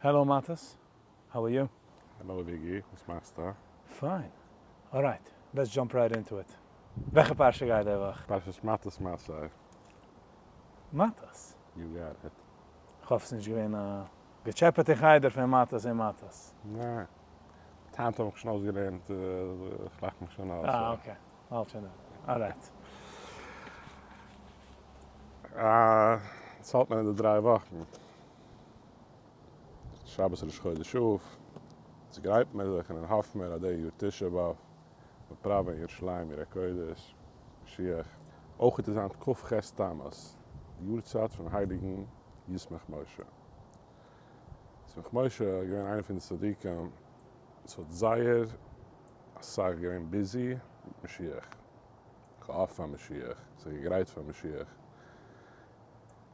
Hello Matas, how are you? Hello Viggy, וואס מאכסטו? Fine. Alright, let's jump right into it. וועלכע פרשה גייט די וואך? פרשת מטות מסעי. מטות? You got it. כ'האף ס'נישט געווען א געטשעפעט אין חדר פון מטות און מטות. ניין. היינט האב איך שוין אויסגעלערנט, איך לאך מיך שוין אויס. אה okay, מ'האלט שוין דא. Alright. אה, יעצט האלט מען אין די דריי וואכן. שבת ראש חודש אב, צו גרייט מיר זיך און האף מיר אז די יאר תשעה באב וועט פראווען ירושלים עיר הקודש, משיח. אויך איז היינט כ ח תמוז, די יארצייט פון הייליגן ישמח משה. ישמח משה איז געווען איינער פון די צדיקים וואס האט זייער אסאך געווען busy מיט משיח, געהאפט פאר משיח, זיך געגרייט פאר משיח.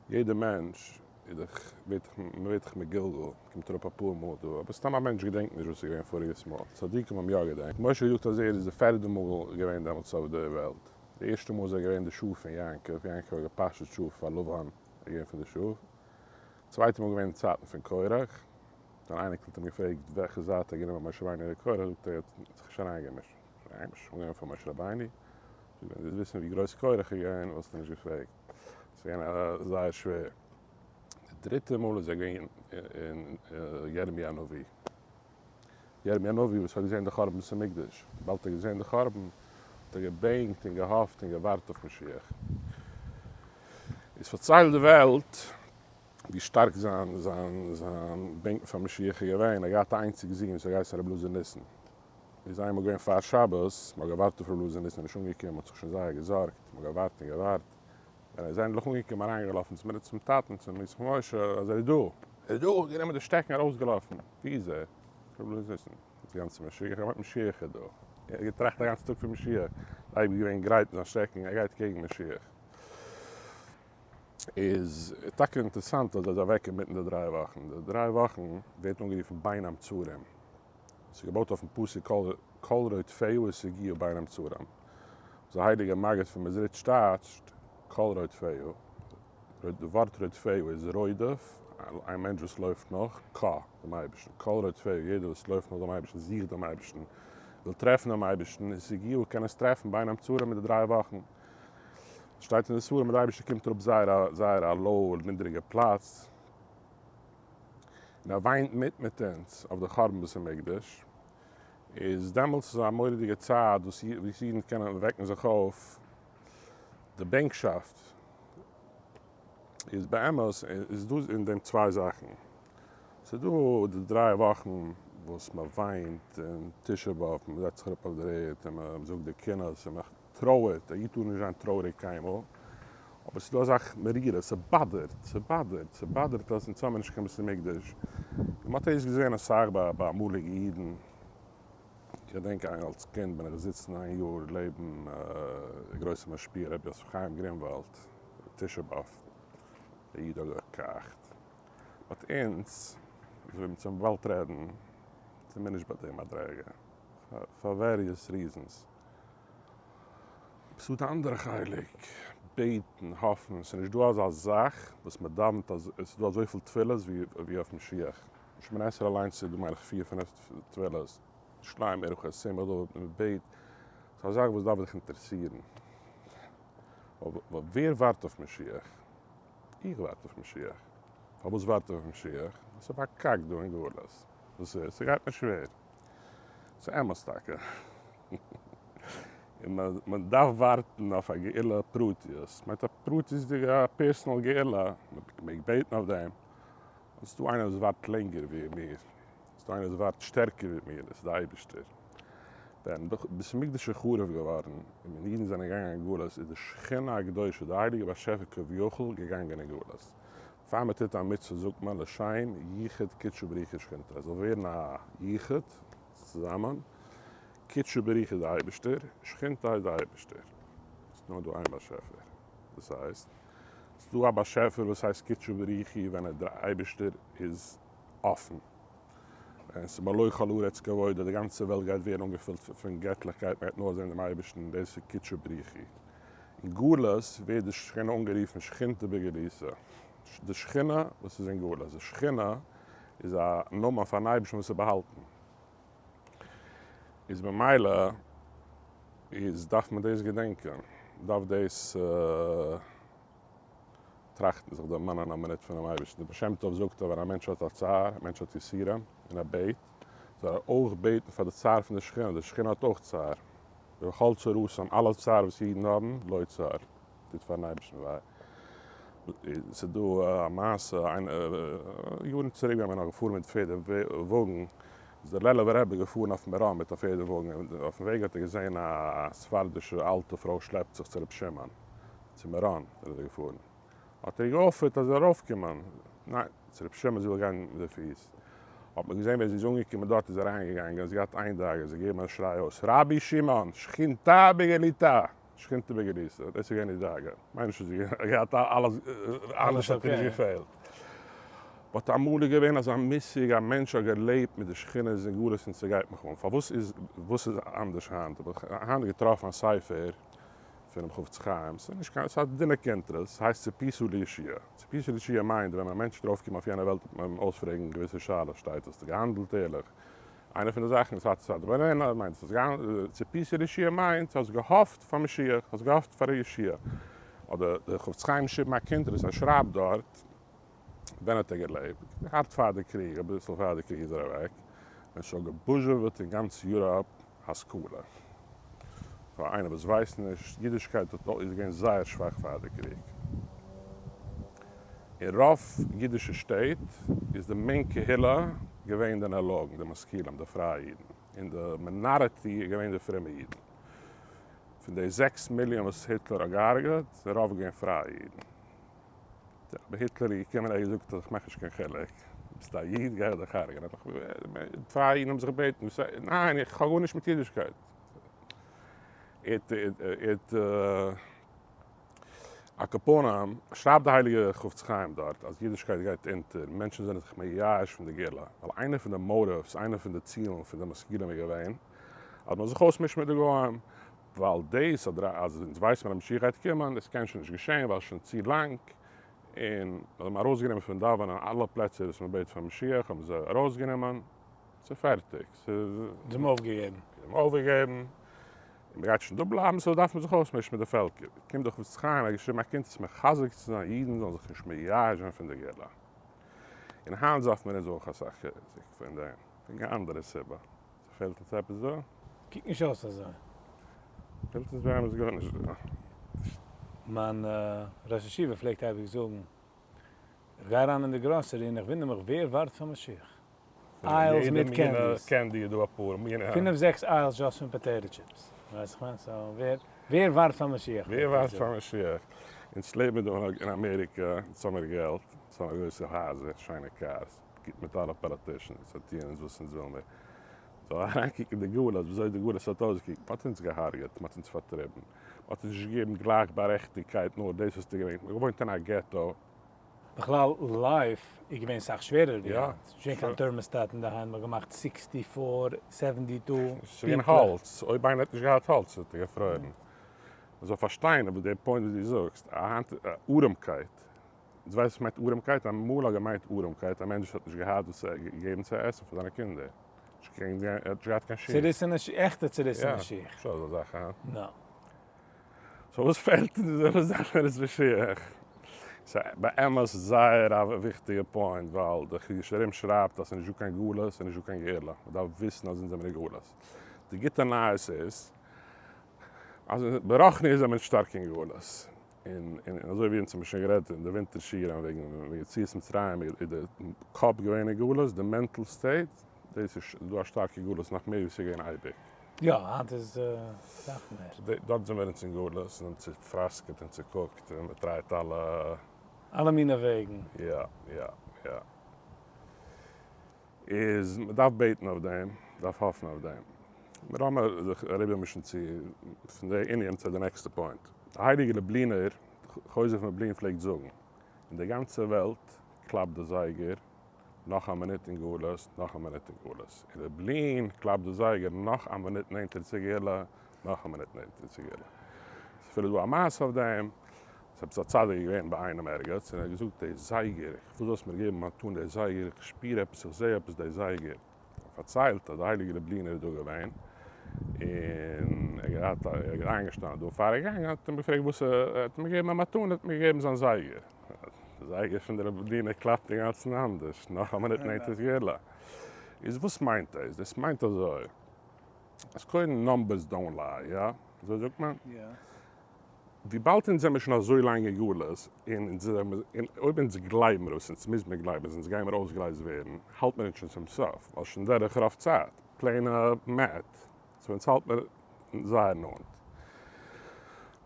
יעדע מענטש איז דאך, ווערט דאך, מען ווערט דאך מגולגל, קומט אראפ אפאר מאל דא, אבער סתם א מענטש געדענקט נישט וואס איז געווען פאריגעס מאל, צדיקים האבן יא געדענקט, משה האט געזאגט אז ער איז די פערדע מאל געווען דעמאלטס אויף די וועלט, די ערשטע מאל איז ער געווען די שאף פון יעקב, יעקב האט געפאשעט שאף פאר לבן, ער איז געווען פון די שאף, צווייטע מאל געווען אין צייטן פון קורח, זיין אייניקל האט אים געפרעגט וועלכע זייט האט גענומען משה רבינו אדער קורח, זאגט ער ער האט זיך נישט אריינגעמישט, אריינגעמישט, אנגענומען פאר משה רבינו, זאגט ווען דו וועסט וויסן ווי גרויס קורח איז געווען וואלסטו נישט געפרעגט. ס'איז געווען זייער שווער. די דריטע מאל איז ער געווען אין ירמי' הנביא. ירמי' הנביא וואס האט געזען די חורבן בית המקדש. באלד האט ער געזען די חורבן, האט ער געבענקט און געהאפט און געווארט אויף משיח. איז פארציילט די וועלט ווי שטארק זיין זיין זיין בענקן פאר משיח איז געווען. ער האט געהאט א איינציג זון וואס האט געהייסן רבי אלעזר ניסן. איז איינמאל געווען פאר שבת, מ'האט געווארט אויף ר' אלעזר ניסן איז נישט אנגעקומען, מ'האט זיך שוין זייער געזארגט, מ'האט געווארט און געווארט, ווען ער איז ענדליך אנגעקומען אריינגעלאפן צום צום טאטן צום ישמח משה אז ער איז דא, ער איז דא, גענומען די שטעקן ארויסגעלאפן, ווי איז ער? ר' אלעזר ניסן, דאס גאנצע משיח, ער מיינט משיח איז דא, ער האט געטראכט א גאנצן טאג פון משיח, אייביג געווען גרייט מיט זיין שטעקן, ער גייט קעגן משיח. איז טאקע אינטערעסאנט אז ער איז אוועק אינמיטן די דריי וואכן, די דריי וואכן ווערט אנגערופן בין המצרים. ס'איז געבויט אויפן פסוק כל רודפיה השיגוה בין המצרים. וואס דער הייליגער מגיד פון מעזריטש טייטשט כל רודפיה. די ווארט רודפיה איז רודף, א מענטש וואס לויפט נאך, ק, דעם אייבערשטן. כל רודפיה, יעדער וואס לויפט נאך דעם אייבערשטן, זוכט דעם אייבערשטן, וויל טרעפן דעם אייבערשטן, השיגוה קען עס טרעפן בין המצרים אין די דריי וואכן. שטייט אין די ספרים אז דער אייבערשטער קומט אראפ זייער א זייער א low נידריגע פלאץ. און ער וויינט מיט מיט אונז אויף די חורבן בית המקדש, איז דעמאלטס איז א מורא'דיגע צייט וואס אידן קענען וועקן זיך אויף, די בענקשאפט איז באמת איז דא אין דעם צוויי זאכן, ס'איז דא די דריי וואכן וואס מען וויינט און תשעה באב, מען זעצט זיך אראפ אויף דער ערד און מען זאגט די קינות און מען טרויערט, א איד טאר נישט זיין טרויעריג קיינמאל, אבער ס'איז דא א זאך מרירות, ס'באדערט, ס'באדערט, ס'באדערט אז אונז האמיר נישט קיין בית המקדש, און מ'האט דאס געזען אסאך ביי ביי אמאליגע אידן, כ'געדענק איין אלס קינד בין איך געזיצן איין יאר לעבן די גרויסע משפיע רבי יוסף חיים גרינוואלד, תשעה באב, דער איד האט געקאכט, but אונז, אזוי ווי מ'צום באלד רעדן, זעמיר נישט ביי די מדריגה, פאר various reasons. ס'דא די אנדערע חלק, בעטן, האפן, ס'איז נישט דא אזא זאך וואס מען דאווענט אז עס איז דא אזויפיל תפילות ווי אויף משיח. שמונה עשרה אליינס איז דא מיין איך פיר פינף תפילות, שליים ערכו שמח דוד, מען בעט, ס'איז א זאך וואס דארף דיך אינטערעסירן. ווער ווארט אויף משיח? איך ווארט אויף משיח. פארוואס ווארט איך אויף משיח? ס'איז פארקאקט דא אין גלות. וואס איז? ס'גייט מיר שווער. ס'איז אמת טאקע. און מען דארף ווארטן אויף א גאולה פרטיות, מיינט א פרטיות'דיגע א personal גאולה, מען מעג בעטן אויף דעם, אבער ס'איז דא איינער וואס ווארט לענגער ווי מיר, ס'איז דא איינער וואס ווארט שטערקער ווי מיר, דאס איז די אייבערשטער. ווען די בית המקדש איז חרוב געווארן און ווען אידן זענען געגאנגען אין גלות איז די שכינה הקדושה, די הייליגע באשעפער כביכול, געגאנגען אין גלות. פאר מען טוט א מצוה זאגט מען לשם יחוד קודשא בריך הוא ושכינתיה, עס זאל ווערן א יחוד צוזאמען, קודשא בריך הוא איז די אייבערשטער, שכינתיה איז די אייבערשטער, עס איז נאר דא איין באשעפער, דאס הייסט, עס איז דא א באשעפער וואס הייסט קודשא בריך הוא ווען דער אייבערשטער איז אפן, ווען עס איז מלא כל הארץ כבודו, די גאנצע וועלט גייט ווערן אנגעפילט פון געטליכקייט, מען גייט נאר זען דעם אייבערשטן, דאס איז קודשא בריך הוא. אין גלות ווערט די שכינה אנגערופן שכינתא בגלותא, די שכינה וואס איז אין גלות, די שכינה. איז א נאמען פארן אייבערשטן וואס איז באהאלטן. איז במילא איז דארף מען דאס געדענקען, דארף דאס טראכטן, זיך דערמאנען א מינוט פונעם אייבערשטן. דער בעל שם טוב זאגט אז ווען א מענטש האט א צער, א מענטש האט יסורים און ער בעט, זאל ער אויך בעטן פאר די צער פון די שכינה, די שכינה האט אויך צער, וכל צרתם, אלע צער וואס אידן האבן, לא צר, טוט פארן אייבערשטן וויי. ס'איז דא א מעשה, יארן צוריק ווען מ'איז נאך געפארן מיט פערד און וואגן, איז דער לעלובער רבי געפארן אויף מירון מיט א פערד און וואגן, און אויפן וועג האט ער געזען א ספרדישע אלטע פרוי שלעפט זיך צו רבי שמעון, צו מירון זענען זיי געפארן, האט ער איר געאפערט אז זי זאל ארויפקומען, ניין, צו רבי שמעון, זי וויל גיין מיט די פיס, האט מען געזען ווען זי איז אנגעקומען דארט איז אריינגעגאנגען, זי געהאט איין דאגה, זי געגעבן א שריי אויס, רבי שמעון, שכינתא בגלותא! שכינתא בגלותא, דאס איז געווען איר דאגה, מיין נישט אז זי האט געהאט אלעס, אנדערש האט איר נישט געפעלט, but אמאל איז געווען אזא מושג א מענטש האט געלעבט מיט די שכינה איז אין גלות און ס'גייט מיך אן, פארוואס איז וואס איז אנדערש היינט, האב איך היינט געטראפן א ספר פונעם חפץ חיים, ס'איז נישט קיין, ס'איז א דינע קונטרס, ס'הייסט ציפית לישועה, ציפית לישועה מיינט ווען א מענטש וועט ארויפקומען אויף יענע וועלט וועט מען אים אויספרעגן געוויסע שאלות, שטייט האסטו געהאנדלט ערליך, איינע פון די זאכן איז האט צד בנין מיינט האסט געהאנדלט, ציפית לישועה מיינט האסט געהאפט פאר משיח, האסט געהאפט פאר א ישועה, אדער דער חפץ חיים שריבן א קונטרס ער שרייבט דארט ווען האט ער געלעבט? הארט פאר די קריג, אביסל פאר די קריג איז ער אוועק, ווען ס'האט געבוזשעוועט אין גאנץ Europe השכלה. פאר איינער וואס ווייסט נישט, אידישקייט האט איז געווען זייער שוואך פאר די קריג. אין רוב אידישע שטעט איז די main קהילה געווען די נעאלאגן, די משכילים, די פרייע אידן, און די minority איז געווען די פרומע אידן. פון די 6 מיליאן וואס היטלער האט געהארגעט, איז רוב געווען פרייע אידן. אבער היטלער איז געקומען ער האט געזאגט אז איך מאך נישט קיין חילוק, ביסט א איד גיי איך דיך הרג'ענען, פרייע אידן האבן זיך געבעטן, ניין איך האב גארנישט מיט אידישקייט, ער האט על כל פנים שרייבט די הייליגע חפץ חיים דארט אז אידישקייט גייט אונטער, מענטשן זענען זיך מייאש פון די גאולה, ווייל איינע פון די motives, איינע פון די צילן פון די משכילים איז געווען אז מען זאל זיך אויסמישן מיט די גוים, ווייל דאס אז אונז ווייסט מען אז משיח גייט קומען, דאס קען שוין נישט געשען ווייל עס איז שוין צו לאנג, און זיי האבן ארויסגענומען פון דאווענען אלע פלעצער וואס מען בעט פאר משיח האבן זיי ארויסגענומען, ס'איז פערטיג, ס'איז. זיי האבן אויפגעגעבן. זיי האבן אויפגעגעבן, און מען גייט שוין דא בלייבן, so דארף מען זיך אויסמישן מיט די פעלקער. קומט דאך חפץ חיים, ער האט געשריבן א קונטרס מחזק צו זיין אידן זאלן זיך נישט מייאש זיין פון די גאולה. און היינט דארף מען אונז אויך אסאך חיזוק פון דעם, וועגן א אנדערע סיבה. ס'פעלט אונז עפעס דא? קוקט נישט אויס אזוי. פעלט אונז באמת גארנישט דא. מיין ראש ישיבה פלעגט אייביג זאגן, איך גיי אריין אין די גראסערי און איך וואונדער מיך ווער ווארט פאר משיח? aisles מיט candies. candy איז דא אפאר מינע. פינף זעקס aisles just פון potato chips. ווייסט איך מיין? so ווער ווער ווארט פאר משיח? ווער ווארט פאר משיח? אונז לעבן דא אין אמעריקע, אונז האמיר געלט, אונז האמיר גרויסע הייזער, שיינע cars. גוט מיט אלע politicians, זיי טוען אונז וואס אונז וויל מיר. זאל אריינקוקן אין די גלות, וויאזוי די גלות האט אויסגעקוקט, מ'האט אונז געהארגעט, מ'האט אונז פארטריבן, מ'האט אונז נישט געגעבן גלייכבארעכטיגקייט, נאר דאס האסטו געווען, מ'האט געוואוינט אין א געטא. בכלל life איז געווען סאך שווערער ווי היינט, ס'איז נישט געווען קיין thermostat אינדערהיים, מ'האט געמאכט 64, 72 ס'איז געווען האלץ, אויב איינער האט נישט געהאט האלץ האט ער געפרוירן. מ'זאל פארשטיין אבער די point וואס דו זאגסט, היינט ארעמקייט, דו ווייסט וואס מיינט ארעמקייט? אמאל האט געמיינט ארעמקייט א מענטש וואס האט נישט געהאט וואס צו געבן צו עסן פאר זיינע קינדער. נישט קיין, ער האט נישט געהאט קיין שיך. צוריסענע שיך, עכטע צוריסענע שיך. יא, נישטא אזא זאך היינט. נא. so וואס פעלט אונז דא? וואס דארף מען עס משיח? ס'איז באמת זייער א וויכטיגע point, ווייל די חידושי הרי"ם שרייבט אז ס'איז נישטא קיין גלות און נישטא קיין גאולה. מ'דארף וויסן אז אונז זעמיר אין גלות. די גוטע נייעס איז אז ברוחניות זעמיר שטארק אין גלות. און אזוי ווי אונז האבן שוין גערעדט אין די ווינטער שיעורים וועגן יציאת מצרים איז די קאפ געווען אין גלות, די mental state, דאס איז דא א שטארקע גלות נאך מער ווי ס'איז געווען אייביג. יא, היינט איז סאך מער. דארט זעמיר אונז אין גלות און צופראסקעט און צוקוקט און מ'טרייט אלע. אלע מיני וועגן. יא, יא, יא. איז מ'דארף בעטן אויף דעם, מ'דארף האפן אויף דעם. מיר האבן זיך אריבערמישן צו פון די ענין צו די נעקסטע point. די הייליגע לובלינער חוזה פון לובלין פלעגט זאגן, אין די גאנצע וועלט קלאפט די זייגער נאך א מינוט אין גלות, נאך א מינוט אין גלות. אין לובלין קלאפט די זייגער נאך א מינוט נענטער צו גאולה, נאך א מינוט נענטער צו גאולה. ס'איז אפילו דא א מעשה אויף דעם. עפעס א צדיק געווען ביי איינעם ערגעץ און ער האט געזאגט די זייגער, איך וויל זאלסט מיר געבן א מתנה די זייגער, איך שפיר עפעס, איך זע עפעס די זייגער. ער פארציילט אז די הייליגע לובלינער איז דא געווען און ער געהאט ער איז איינגעשטאנען דא פאר ער איז געגאנגען האט אים געפרעגט וואס ער האט אים געגעבן א מתנה האט אים געגעבן זיין זייגער. די זייגער פון די לובלינער קלאפט אינגאנצן אנדערש, נאך א מינוט נענטער איז גאולה. איז וואס מיינט דאס? דאס מיינט אזוי אז קודם numbers don't lie, יא? אזוי זאגט מען? וויבאלד אונז זעמיר שוין אזוי לאנג אין גלות, און אונז זעמיר, און אויב אונז גלייבן מיר עס, אונז מוז מיר גלייבן אז אונז גיימיר אויסגעלייזט ווערן, האלט מיר אונז שוין צום סוף, ווייל שוין דורך רוב צייט, plain math, so אונז האלט מיר זייער נאנט.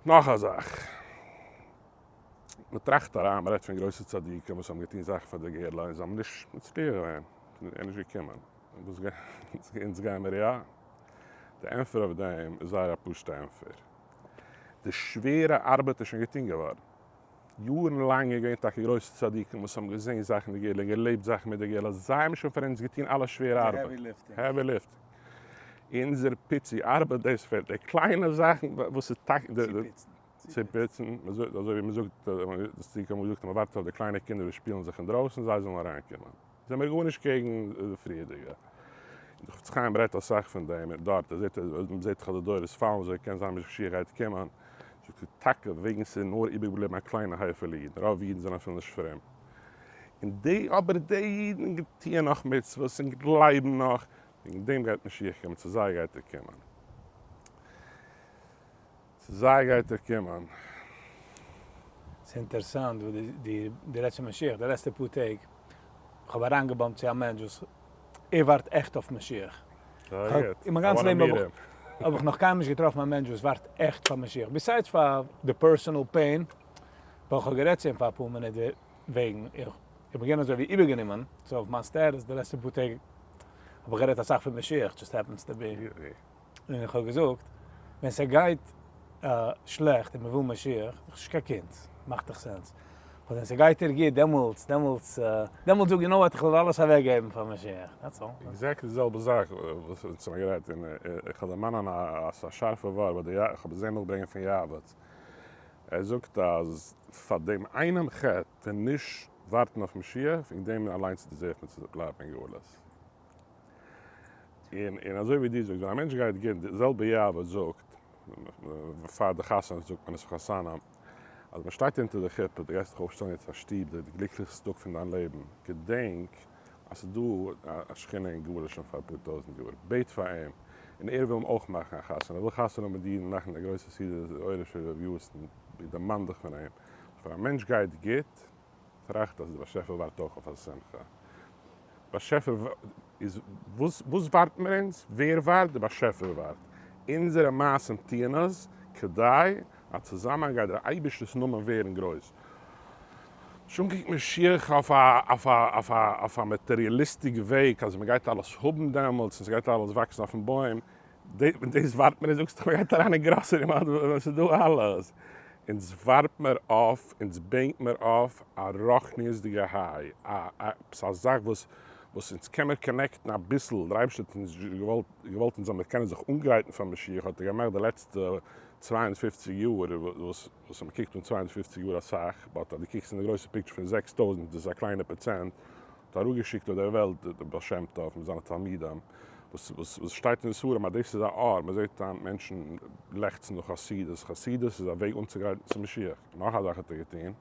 נאך א זאך, מען טראכט אריין, מען רעדט פון גרויסע צדיקים וואס האבן געטון זאכן פאר די גאולה און זיי האבן נישט מצליח געווען, ער איז נישט געקומען, וואס אונז גיימיר יא? די ענטפער אויף דעם איז זייער א פשוטע ענטפער. די שווערע ארבעט איז שוין געטון געווארן. יארן לאנג איז געווען טאקע גרויסע צדיקים וואס האבן געזען זאכן אין די גאולה און געלעבט זאכן מיט די גאולה, זיי האבן שוין פאר אונז געטון אלע שווערע ארבעט, heavy lifting. אונזער פיצי ארבעט דאס פעלט, די קליינע זאכן וואס איז טאקע צופיצן, אזוי ווי מען זאגט, די צדיקים האבן געזאגט אז מען ווארט אויף די קליינע קינדער וואס שפילן זיך אינדרויסן זיי זאלן אריינקומען. זעמיר גארנישט קעגן די פריערדיגע. די חפץ חיים רעדט אסאך פון דעם דארט, ער זעט אז מען זעט דאך אז די דורות פאלן, וויאזוי קען זיין משיח גייט קומען? זאגט ער טאקע וועגן ס'איז נאר איבערגעבליבן א קליינע הייפעלע אידן, רוב אידן זענען אפילו נישט פרום, און די אבער די אידן טוען נאך מצוות און גלייבן נאך, וועגן דעם גייט משיח קומען, צו זיי גייט ער קומען. צו זיי גייט ער קומען. ס'איז אינטערסאנט וואס דו רעדסט פון משיח, די לעצטע פאר טעג, איך האב אריינגעבאמפט צו א מענטש וואס ער ווארט עכט אויף משיח. אין מיין גאנץ לעבן האב איך נאך קיינמאל נישט געטראפן א מענטש וואס ווארט עכט פאר משיח, besides פאר די personal pain, ווייל איך האב גערעדט צו אים פאר אפאר מינוט וועגן, איך בין געווען אזוי ווי איבערגענומען, so אויף מיין status די לעצטע פאר טעג האב איך גערעדט אסאך פון משיח, just happens to be. און איך האב געזאגט, ווען ס'גייט שלעכט און מ'וויל משיח, איז נישט קיין קונץ, מאכט דאך sense. אבער ווען ס'גייט דיר גוט, דעמאלטס, דעמאלטס, דעמאלטס זאג, you know what, איך וועל אלעס אוועקגעבן פאר משיח, that's all. Exactly די זעלבע זאך וואס אונז האבן גערעדט, און איך האב דערמאנען א שארפע ווארט ביי די, איך האב עס געזען נאכברענגען פון יעבץ, ער זאגט אז פאר דעם איינעם חטא פון נישט ווארטן אויף משיח, וועגן דעם אליינס deserve ט מען צו בלייבן אין גלות. און אזוי ווי דו זאגסט, ווען א מענטש גייט גוט, די זעלבע יעבץ זאגט, פאר די חתונה זאגט מען עס פאר חתנים, אז מען שטייט אונטער די חופה, דו גייסט דיך אויפשטעלן יעצט א שטוב, די גליקליכסטע טאג פון דיין לעבן, געדענק אז ס'איז דא א שכינה אין גלות שוין פאר אפאר טויזנט יאר, בעט פאר אים, און ער וויל אויך מאכן א חתונה, ער וויל חתונה האבן מיט דיר און מאכן א גרויסע סעודה אויך של רב יוסף, דערמאן דיך פון אים, פאר א מענטש גייט גוט, טראכט אז די באשעפער ווארט אויך אויף א שמחה. באשעפער איז וואס וואס ווארט מיר אונז? ווער ווארט? די באשעפער ווארט. אונזערע מעשים טוען עס כדי אז צוזאמען גייט דער אייבערשטער'ס נאמען ווערן גרויס. שוין קוקט משיח אויף א אויף א אויף א אויף א materialistic וועג אז מ'גייט אלעס האבן דעמאלטס און ס'גייט אלעס וואקסן אויפן בוים. דאס ווארט מיר, זאגסט דאך מ'גייט אריין אין גראסערי ווען ס'איז דא אלעס. אונז ווארט מיר אויף, אונז בענקט מיר אויף א רוחניות'דיגע high, עפעס א זאך וואס וואס אונז קען מיר connect ן אביסל, דער אייבערשטער האט אונז געוואלט געוואלט אונז זאל מיר קענען זיך אנגרייטן פאר משיח האט ער געמאכט די לעצטע 250 יאר, וואס וואס מ'קוקט אן 250 יאר אסאך, but אז דו קוקסט אין די גרויסע picture פון 6000 איז עס א קליינע פראצענט, האט אראפגעשיקט אויף דער וועלט דער בעל שם טוב מיט זיינע תלמידים, וואס וואס שטייט אין די ספרים אז דאס איז א אור, מען זעט היינט מענטשן לעכצן נאך חסידות, חסידות איז א וועג אנצוגרייטן צו משיח, נאך א זאך האט ער געטון,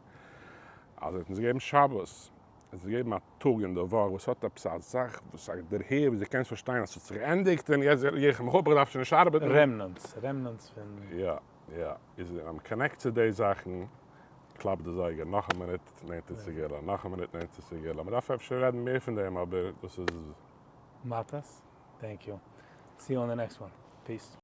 אז ער האט אונז געגעבן שבת, ער האט אונז געגעבן א טאג אין די וואך וואס האט עפעס א זאך וואס א דערהער וואס דו קענסט פארשטיין אז ס'האט זיך געענדיגט און יעצט גיי איך מיך אפ, איך דארף שוין נישט ארבעטן. Remnants, remnants פון. יא, יא, איז אז מען connect צו די זאכן, קלאפט די זייגער, נאך א מינוט נענטער צו גאולה, נאך א מינוט נענטער צו גאולה, מען דארף אפשר רעדן מער פון דעם אבער דאס איז. מאטעס, thank you. See you on the next one. Peace.